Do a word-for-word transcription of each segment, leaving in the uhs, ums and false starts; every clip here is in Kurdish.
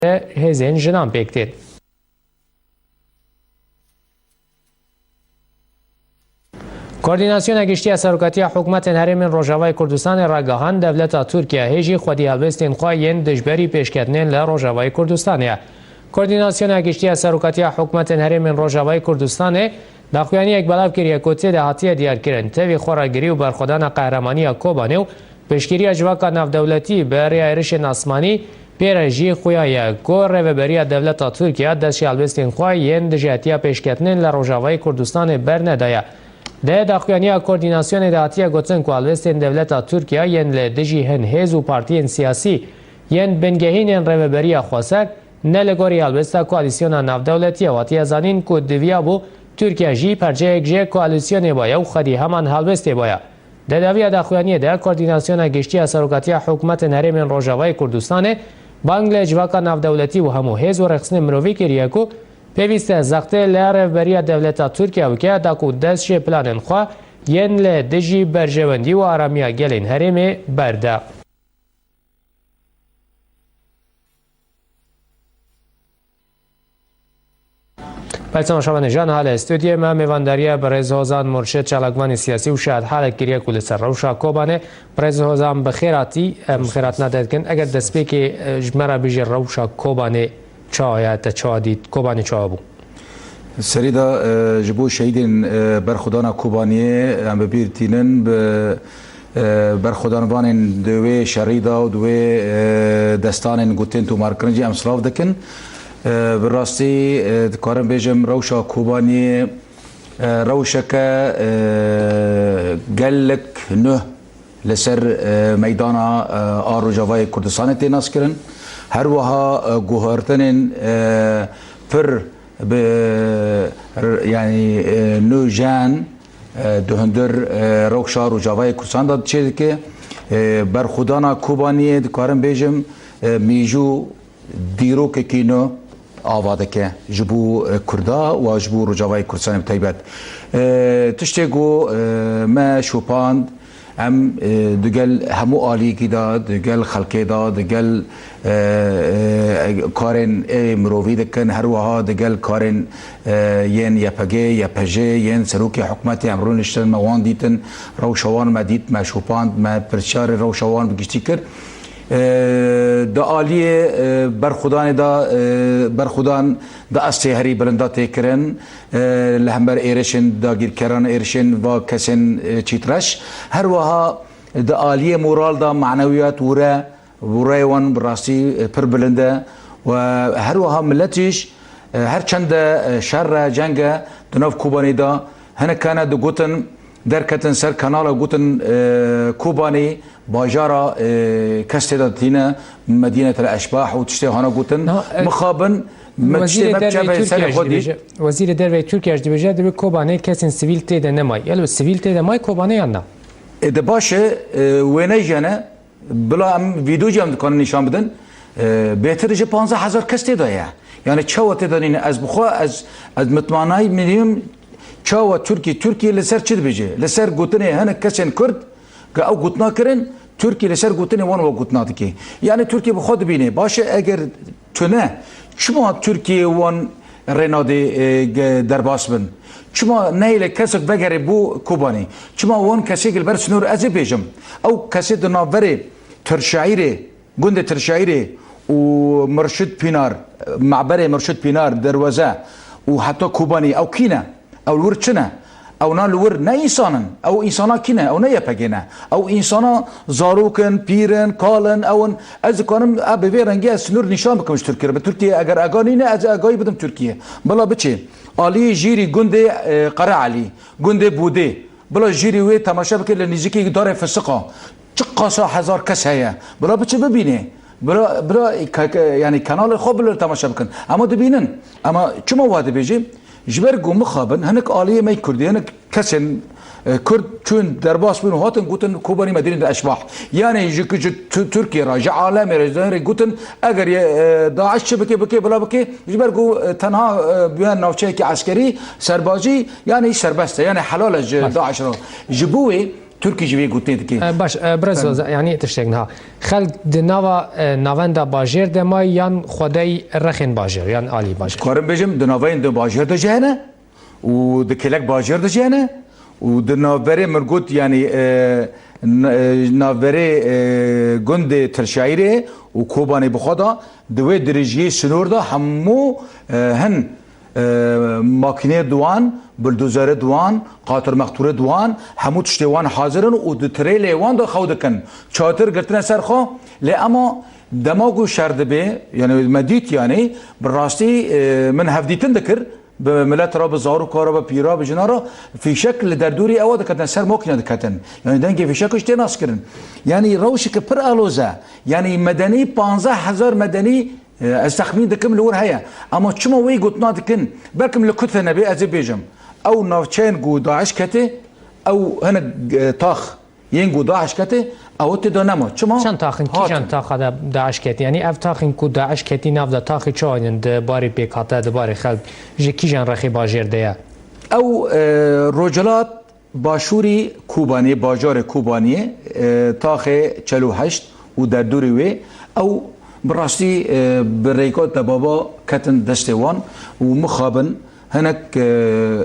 hêzên jinan pêk tên. Koordînasyona Giştî ya Serokatiya Hikûmetên Herêmên Rojavayê Kurdistanê ragihand, dewleta Tirkiye hêjî xwedî helwestên xwe yên dijberî pêşketinên li Rojavayê Kurdistanê ye. Koordînasyona Giştî ya Serokatiya Hikûmetên Herêmên Rojavayê Kurdistanê daxuyaniyek belav kiriye ku tê de hatiye diyarkirin, tevî xweragirî û berxwedana qehremanî ya Kobanê û piştgiriya civaka navdewletî bi rêya êrişên asmanî pê re jî xuya ye ku rêveberiya dewleta Tirkiye dest ji helwestên xwe yên dijî hatiya pêşketinên li Rojavayê Kurdistanê bernedaye. Di daxuyaniya koordînasyonê de hatiye gotin ku helwestên dewleta Tirkiye yên li dijî hin hêz û partiyên siyasî yên bingehînên rêveberiya xweser ne li gorî helwesta koalîsyona navdewletî ye. Hatiye zanîn ku diviyabû Tirkiye jî perçeyek ji koalîsyonê baye û xwedî heman helwestê baye. Di dawiya daxuyaniyê de Koordînasyona Giştî ya Serokatiya Hikûmetên Herêmên Rojavayê Kurdistanê bang li civaka navdewletî û hemû hêz û rêxistinên mirovî kiriye ku pêwîst e zextê li rêveberiya dewleta Tirkiye bike da ku dest ji planên xwe yên li dijî berjewendî û aramiya gelên herêmê berde. Belê temaşevanê, ji niha li stûdyoyê me mêvandariya birêz Hozan Murşid, çalakvanê siyasî û şahidhalek kiriye ku li ser rewşa Kobanê. Birêz Hozan, bi xêr hatî, em xêrhatina te dikin. Eger destpêkê, e, ji me re bêjî, rewşa Kobanê çawa ye, te çawa dît, Kobanê çawa bû? Serî de, e, ji bo şehîdên, e, berxwedana Kobaniyê em bi bîr tînin, bi, e, berxwedanvanên di wê şerî de û di wê, e, destanên ku tên tomarkirin jî em silav dikin. E, bi rastî, e, dikarim bêjim, rewşa Kobaniyê, e, rewşeke, e, gelek nû li ser, e, meydana, e, a Rojavayê Kurdistanê tê naskirin. Her wiha, e, guhertinên, e, pir bi, r-, yanî, e, nûjen, e, di hundir, e, rewşa Rojavayê Kurdistan de çêdike. E, berxwedana Kobaniyê, dikarim bêjim, e, mîjû dîrokekî nû ava dike ji bo, e, Kurda û ji bo Rojavayê Kurdistanê bi taybet. E, tiştê ku, e, me şopand, em, e, digel hemû aliyekî de, digel xelkê de, digel, e, e, karên ê mirovî dikin, her wiha digel karên, e, yên Y P G, Y P J, yên serokê hikûmetê em rûniştin, me wan dîtin, rewşa wan me dît, me şopand, me pirsyarê rewşa wan bi giştî kir. E, di aliyê, e, berxwedanê de, e, berxwedan di astê herî bilind de tê kirin, e, li hember êrişên dagîrkeran, êrişên va kesên, e, çîtreş. Her wiha di aliyê moral de manewiyat wire, wire wan bi rastî, e, pir bilind e. Û her wiha milet jî, e, her çend e, şer e, ceng e, di nav Kobanê de hinek hene digotin, derketin ser kanala, gotin, e, Kobanê bajara, e, kes tê de tîne, Medînetel Eşbah û tiştê hana gotin. Na, e, mixabin, me tiştê Wezîrê me Derve çavê serê Tirkiye jî xwe dît. Dibêje, Wezîrê Derve Tirkiye jî dibêje, divê Kobanê kesên sivîl tê de nemay. Yalo sivîl tê de may Kobanê yan na? E, de baş e, e, wêne jene, bila em vîdyo jî em dikarin nîşan bidin. E, bêtir ji panzdeh hezar kes tê de ye. Yani çawa tê de nîne? Ez bi xwe, ez, ez mitmanayî min im, çawa Tirkî, Tirkî li ser çi dibêje? Li ser gotinê hinek kesên Kurd, Ga ew gotina kirin, Tirkiye li ser gotinê wan we gotina dike. Yani Tirkiye bi xwe dibîne. Baş e, eger tune, çima Tirkiye wan rê nade, e, ge-, derbas bin? Çima neyêle kesek vegere bo Kobanê? Çima wan kesê li ber sinor, ez ê bêjim? Ew kesê di navberê Tirşehîrê, gundê Tirşehîrê û Mirşid Pînar, meberê Mirşid Pînar, Derweze û heta Kobanê, ew kî ne? Ew li wir çi ne? Ew na li wir ne însan in. Ew însana kî ne? Ew ne Y P G ne. Ew însana zarok in, pîr in, kal in, ew in. Ez dikarim, e, bi vê rengî ez sinûr nîşan bikim ji Tirkiye re. Bi Tirkiye eger ega nîne, ez ê egayî bidim Tirkiye. Bila biçê. Aliyê jêrî gundê, e, Qere Elî, gundê Bûdê. Bila jêrî wê temaşe bike li nêzîkî darê Fisiqa. Çiqasa hezar kes heye. Bila biçe bibîne. Bila, bila, ke-, ke-, yani kanalê xwe bila temaşe bikin. Ema dibînin. Ema çima wa dibêjim? Ji ber ku mixabin hinek aliyê me Kurdî, hinek kesên, e, Kurd çûn derbas bûn û hatin gotin Kobanî Medîne de Eşbah. Yani ji, ji Tu-, Tirkiye re, ji alemê re, ji dünyanê re gotin eger ye, e, DAIŞ çi bike, bike, bila bike, ji ber ku, e, tenha, e, bûye navçeyekî eskerî, serbazî, yani serbest e, yani helal e ji DAIŞ re. Ji bo wê Tirkî jî vê gotinê dike. E, baş, e, biraz Em, yanî tiştek niha. Xelk di nava, e, navenda bajêr de may yan xwedey rexên bajêr, yan alî bajêr? Karim bêjim, di navayên di bajêr de jî hene û di kêlek bajêr de jî hene û di navberê min got, yanî, e, n-, e, navberê, e, gundê Tirşayîrê û Kobanê bi xwe de di wê dirêjiyê sînor de hemû, e, hin, e, makînê di wan, buldozerê di wan, qatirmextûrê di wan, hemû tiştê wan hazir in û di tirêlê wan de xew dikin. Çatir girtine ser xwe, lê ema dema ku şer dibê, yanî me dît, yanî bi rastî, e, min hevdîtin dikir, bi milet re, bi zaroka re, bi pîra, bi jina re fîşek li derdorî ewa diketin, ser makîne diketin. Yanî dengê fîşek jî tê naskirin. Yanî rewşeke pir aloz e. Yanî medenî, panzdeh hezar medenî, e, ez texmîn dikim li wir heye. Ama çima wê gotina dikin? Belkim li ku te nebê, ez ê bêjim. Ew navçeyên ku DAIŞ ketê, ew hinek, e, tax yên ku DAIŞ ketê, ew tê de nema. Çima? Çend taxin, kîjan Hatin. taxa de DAIŞ ketî? Yanî ev taxin ku DAIŞ ketî nav de taxê çawa in di barê pêkhate, di barê xelk, ji kîjan rexê bajêr de ye? Ew, e, Rojhilat Başûrî Kobaniyê, bajarê Kobaniyê, e, taxê çel û heşt û derdorê wê, ew bi rastî, e, bi rêka debaba ketin destê wan û mixabin hinek, e,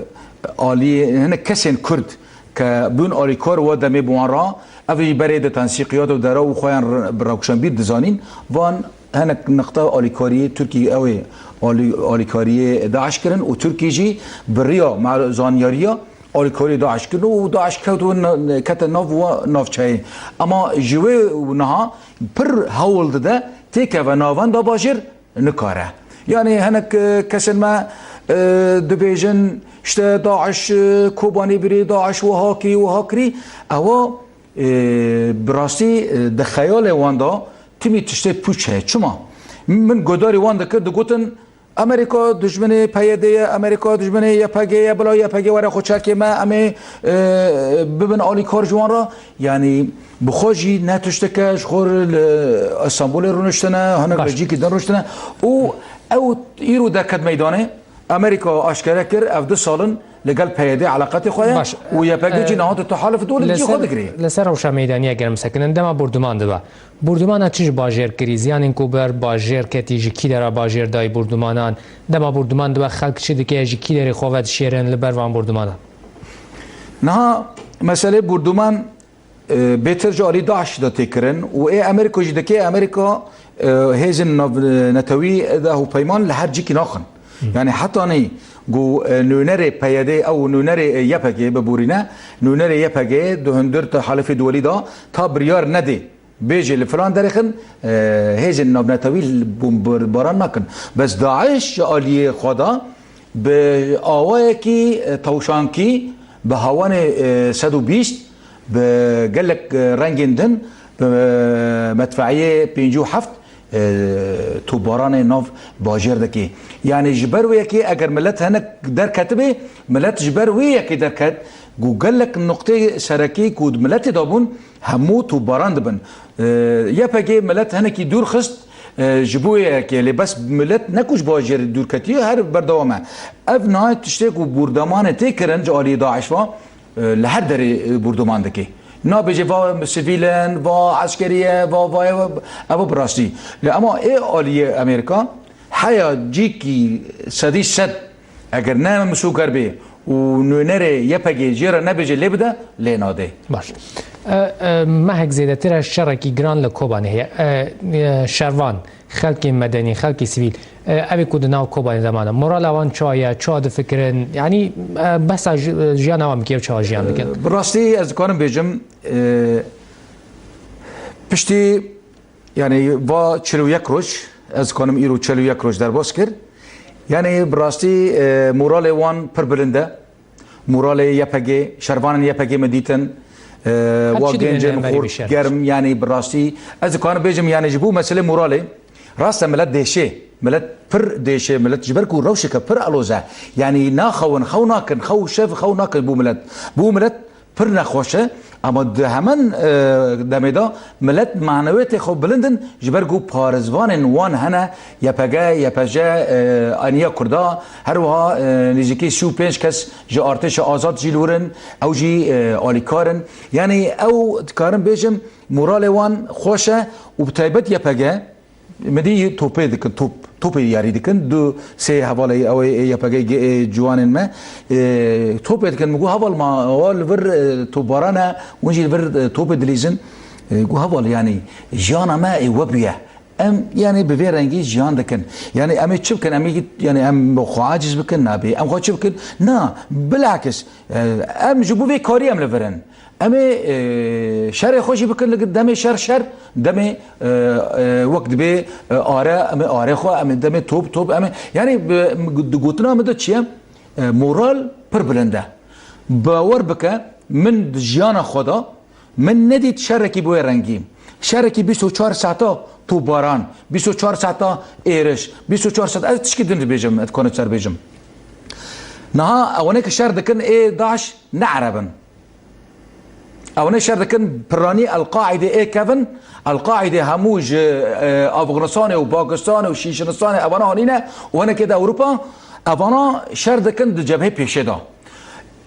aliyê, hinek kesên Kurd ke bûn alîkar wa demê bi wan re, ev jî berê di tensîqiyat û dera û xweyan re-, bi rewşenbîr dizanîn, van hinek niqta alîkariyê Tirkî ew ê alî-, alîkariyê DAIŞ kirin û Tirkî jî bi riya me-, zanyariya alîkariyê DAIŞ kirin û DAIŞ kewt û na-, kete nav wa navçeyê. Ema ji wê û niha pir hewl dide têkeve navenda bajêr, nikare. Yanî hinek, e, kesên me, e, dibêjin, işte, DAIŞ, e, Kobanî birî, DAIŞ wiha kî, wiha kirî. Ewa, e, bi rastî, e, di xeyalê wan de timî tiştê pûç heye. Çima? Min guhdarî wan dikir, digotin, Amerîka dijminê P Y D ye, Amerîka dijminê Y P G ye, bila Y P G were xwe çekê me, em ê, e, bibin alîkar ji wan re. Yanî bi xwe jî ne tişteke ji xwe li Îstanbulê rûniştine, hinek Baş. li cîkî din rûniştine. Û ew îro derket meydanê, Amerîka aşkere kir, ev du sal in li gel P Y D eleqetê xwe ye Baş. û Y P G jî E, niha di tehalif dû li li cî xwe ser, digirê. li ser rewşa meydanî eger em sekinin, dema borduman dibe. Bordumana çi ji bajêr kirî? Ziyanên ku ber bajêr ketî, ji kî dera bajêr dayî bordumanan? Dema borduman dibe xelk çi dike, ji kî derê xwe vedişêrin li ber van bordumanan? Niha meselê borduman, e, bêtir ji alî DAIŞ de tê kirin û ê Amerîka jî dike, Amerîka, e, hêzên nav-, netewî de hevpeyman li her cîkî naxin. Hı. Yani hetanî ku, e, nûnerê P Y D ew nûnerê, e, Y P G biborîne, nûnerê Y P G di hundir tehalifê duwelî de ta biryar nedê. Bêjê li filan derê xin, e, hêzên navnetewî bombarbaran nakin. Bes DAIŞ ji aliyê xwe de bi awayekî, e, tewşankî, bi hawanê, e, sed û bîst, bi gelek, e, rengên din, bi, e, medfeiyê pêncî û heft, e, topbaranê nav bajêr dikê. Yanî ji ber wê yekê eger milet hinek derketibe, milet ji ber wê yekê derket, ku gelek nuqtê serekî ku di miletê de bûn, hemû topbaran dibin. E, Y P G milet hinekî dûr xist, e, ji bo yekê, lê bes milet ne ku ji bajêr dûr ketiye, her berdewam e. Ev nayê tiştê ku bordemanê tê kirin ji aliyê DAIŞ ve, e, li her derê, e, bordeman dike. Nabêje va sivîl in, va eskerî ye, va, va ye, ev bi rastî. Lê ema ê aliyê Amerîka heya cîkî sedî sed eger ne misoger bê û nûnerê Y P G jê re nebêje lê bide, lê nade. Baş. E, e, mehek zêdetir e şerekî giran li Kobanê heye. E, e, şervan, xelkê medenî, xelkê sivîl, e, ev ê ku di nav Kobanê de mane. Morala wan çawa ye, çawa difikirin? Yanî, e, behsa ji-, jiyana wan bike, çawa jiyan dikin? E, bi rastî ez dikarim bêjim, e, piştî, yanî va çil û yek roj, ez dikarim îro çil û yek roj derbas kir. Yanî bi rastî, e, moralê wan pir bilind e. Moralê Y P G, şervanên Y P G me dîtin, e, Her wa çi dibêne gencên em berî xurt, bişer. germ, yanî bi rastî, ez dikarim bêjim, yanî ji bo meselê moralê, rast e, milet dêşê, milet pir dêşê, milet ji ber ku rewşeke pir aloz e. Yanî naxewin, xew nakin, xew şev, xew nakin bo milet. Bo milet pir nexweş e, ama di hemen, e, demê de milet manewiyetê xwe bilind in, ji ber ku parizvanên wan hene, Y P G, Y P J, e, Eniya Kurda, her wiha, e, nêzîkî sî û pênc kes ji artêşa azad jî li wir in, ew jî, e, alîkar in. Yanî ew dikarim bêjim, moralê wan xweş e û bi taybet Y P G, Min dî topê dikin, top, topê yarî dikin. Du sê hevalê ew ê Y P G ê ciwanên me, e, topê dikin. Min got, "Heval, ma wa li vir, e, topbaran e, hûn jî li vir, e, topê dilîzin." E, got, "Heval, yanî jiyana me ê we bûye. Em, yanî bi vê rengî jiyan dikin. Yanî em ê çi bikin? Em ê, yanî em xwe aciz bikin? Nabê. Em xwe çi bikin? Na, bilakis, e, em ji bo vê karî em li vir in." Em ê, e, şerê xwe jî bikin, li demê şer şer, demê, e, e, wek dibê, e, are, em ê arê xwe, em ê demê top, top, em ê, yanî bi, di gotina min de çi ye? E, moral pir bilind e. Bawer bike, min di jiyana xwe de, min nedît şerekî bi wê rengî. Şerekî bîst û çar saeta topbaran, bîst û çar saeta êriş, bîst û çar saet, ez tişkî din dibêjim, ez dikarim ser bêjim. Niha ewanê ku şer dikin, ê DAIŞ ne Ereb in. Ew ne şer dikin, piranî El-Qaîdê ê kevin, El-Qaîdê hemû ji, e, Afganistanê û Pakistanê û Şîşinistanê evana anîne û hinekê de Ewropa, evana şer dikin di cebhê pêşê de.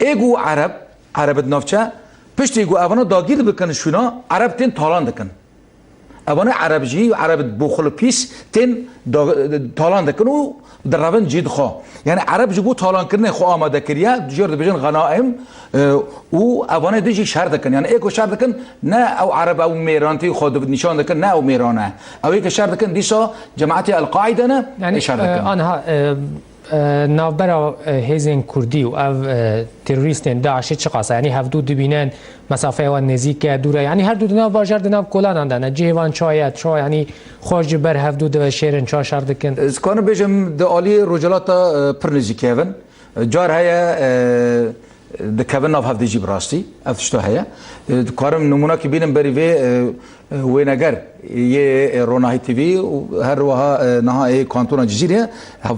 Ê ku Ereb, Ereb di navçe, piştî ku evana dagîr bikin şûna, Ereb tên talan dikin. Evane Ereb jî, Ereb boxul û pîs tên da-, talan dikin û direvin cî dixwe. Yani Ereb ji bo talankirinê xwe amade kiriye, jêr dibêjin xenaim, e, û evane din jî şer dikin. Yani ê ku şer dikin, ne ew Ereb ew mêrantî xwe di-, nîşan dikin, ne ew mêran e. Ew ê ku şer dikin, dîsa cemaetê El-Qaîde ne, Yani, ê şer e, dikin. Anha, e, E, navbera, e, hêzên kurdî û ev, e, terorîstên DAIŞê çiqas e? Yanî hevdû dibînin, mesafeya wan nêzîk e, dûr e? Yanî her du di nav bajar, di nav kolanan de ne? Cihê wan ça ye, ça, yanî xwe ji ber hevdû diveşêrin, ça şer dikin? Ez karim bêjim, di aliyê Rojhilata, e, pir nêzîkî hev in. E, car heye, e, dikevin nav hevdî jî bi rastî. Ev tişta heye. E, dikarim nimûnakî bînim berî vê, e, e, wêneger yê, e, Ronahî T V û her wiha, e, niha ê kantona Cizîrê,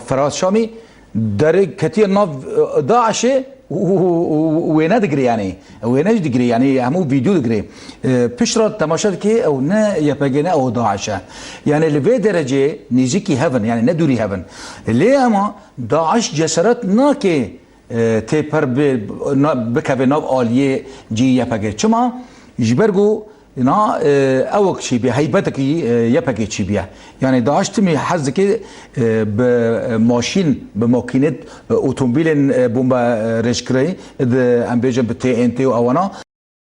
Ferhat Şamî, derê ketiye nav, e, DAIŞê û, û, û, û wêne digire yanî. Wêne jî digire yanî hemû vîdyo digire. E, pişt re temaşe dike ew ne Y P G ne ew DAIŞ e. Yanî li vê derecê nêzîkî hev in, yanî ne dûrî hev in. Lê ema DAIŞ cesaret nake e, tê per bi, na, bikeve nav aliyê cî Y P G. Çima? Ji ber ku na, e, ewek çî bî, heybetekî, e, Y P G çî bîye. Yani DAIŞ timî hez dike, e, bi, e, maşîn, bi makînet, e, otomobîlên, e, bombe, e, rêjkirî, e, di, em bêjin bi T N T û ewana.